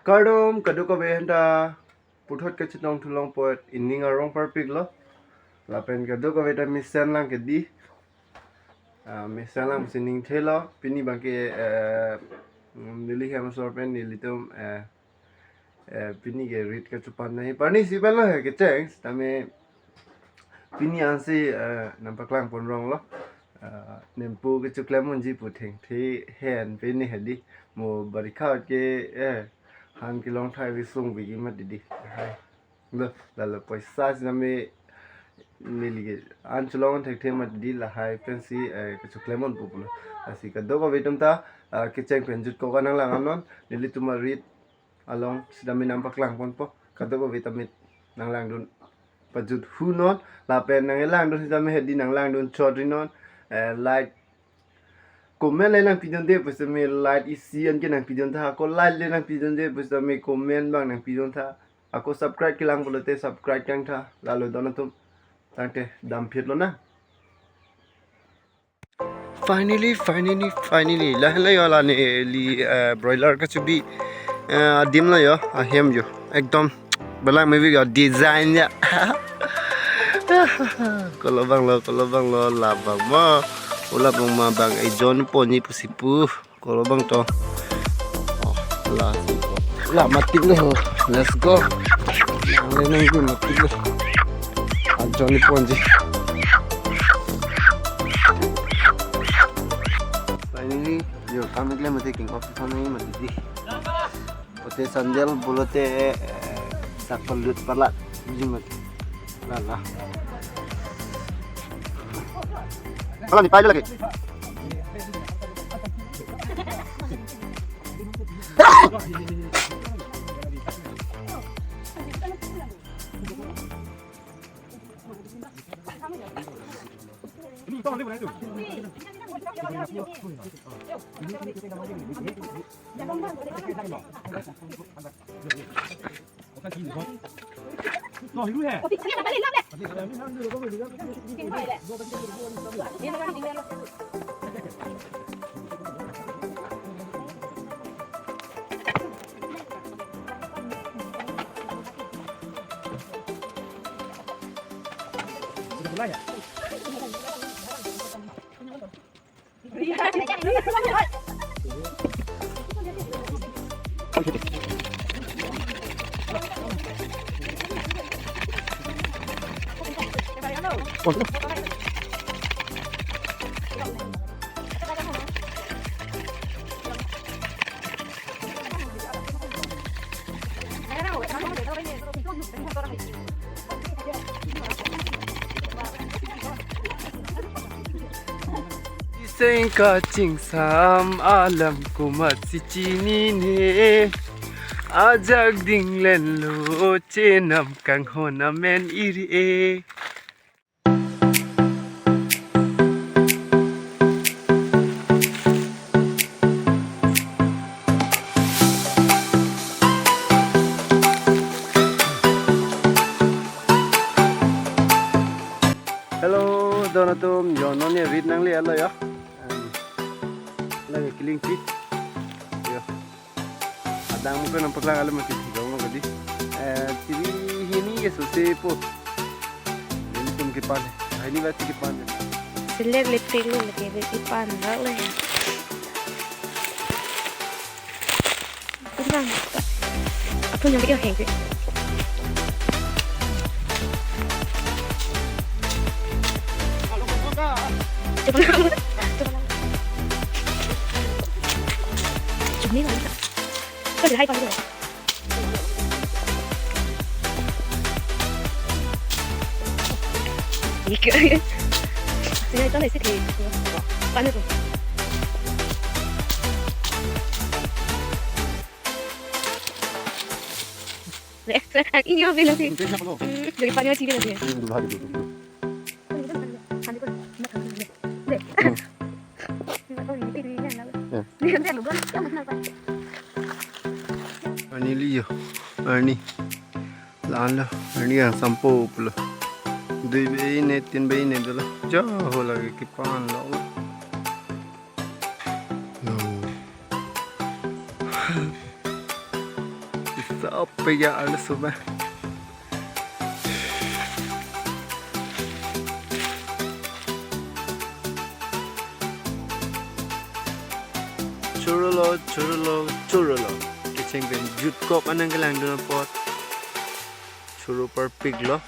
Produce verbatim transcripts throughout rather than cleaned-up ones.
Kardom, kadokave aphanta puthot kachetong thu longpot ining arong parpiklo. Lapen kadokave ta mesen lang ke di. Ah, mesen lang si ning thelo. Pini abangke, eh, mm, neli hem asor pen nelitum, eh, eh, pini ke rit kachepan nangji. Parni si pen lo he kecheng, tame pini ansi, eh, nangpaklang pon rong lo. Eh, nempo kechoklem unji pu thengthe hen pini hedi. Mo barikha ke, eh, han kelong thai risung bigi mat di. Hai. Lo, lalo poisa si tame neli ke an cholong thekthe mat di lahai pensi, eh, kechoklem unpo pulo. Lasi kadokave atum ta, eh, kecheng pen jutkok an nanglang anon, nelitum arit along sitame nangpaklang ponpo. Kadokave tame nanglangdun pajut hu non, lapen nanglangdun sitame hedi nanglangdun chot ri non, eh, like, comment le nangpidunde pusitame like isi an ke nangpidun tha, ako like le nangpidunde pusitame comment abang nangpidun tha, ako subscribe kelang pulote subscribe kang tha, lalo don atum tangte damphit lonang. Finally, finally, finally. Lahenlo yo la neli, eh, broiler kachebi, eh, adim lo yo, ahem yo. Ekdom belang mevi yo design ya. Kolo abang lo, kolo abang lo, labang ma. Ula abang ma abang ejon ponji pusi pu. Kolo abang to. Oh, la si ko. La matik le ho. Let's go. Nang le nang gu matik le. Ajon ni ponji. Finally, yo, kami kle mati king kopi kami mati di. Pote sandal bolote, eh, sakpalut palat. Jin mati. La, la. Ala ni pailo lagi. Sengka chingsam alam komatsi chinine, ajak dinglen lo chenam kanghon amen iri-e. Hello, don atum, yo non ne rit nangle-etlo yo. Em, lagi kilingpi. Yo. Adang mukha nangpaklang alam mati tiga mo kadi. Eh, T V hini ya sose po. Ini tum kipan. Ah, ini berarti kipan. Seler lepeng lo lagi kipan dak le. Kurang. Aku nyampe ya hengke. Coba. Coba. Coba ni mana? Kau dah hai pagi tu. Ike. Sini itu nasi teh. Panas tu. Ini apa lagi? Jadi panas sih lagi. Arni liyo, arni. Lanlo, arni yang sampo pulo. Dui bei ne, tin bei ne dolo. Jauh lagi kipan lo. No. Sap pega arloso ba. Chorolo, chorolo, chorolo. Kecheng pen jutkok anang kelangdun apot choro parpiklo.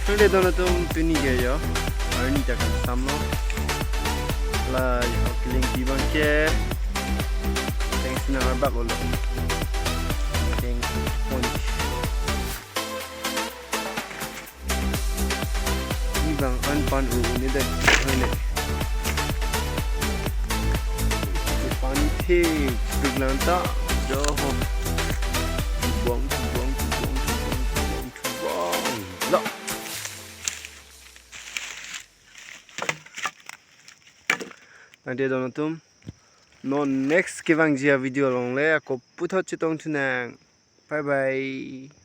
Nangli don atum, pini ke yo arni ta kangsam lo. La yo kiling pi bang ke. Thanks na arbak olo. Thanks. Ni bang an pan ru ni dek. Hale. Pan the biglan ta. Jo hom. Buang, buang, buang, buang, buang, buang. Lo. Tangte don atum. Non next kevangji avideo along le ako puthot chetongthunang. Bye bye.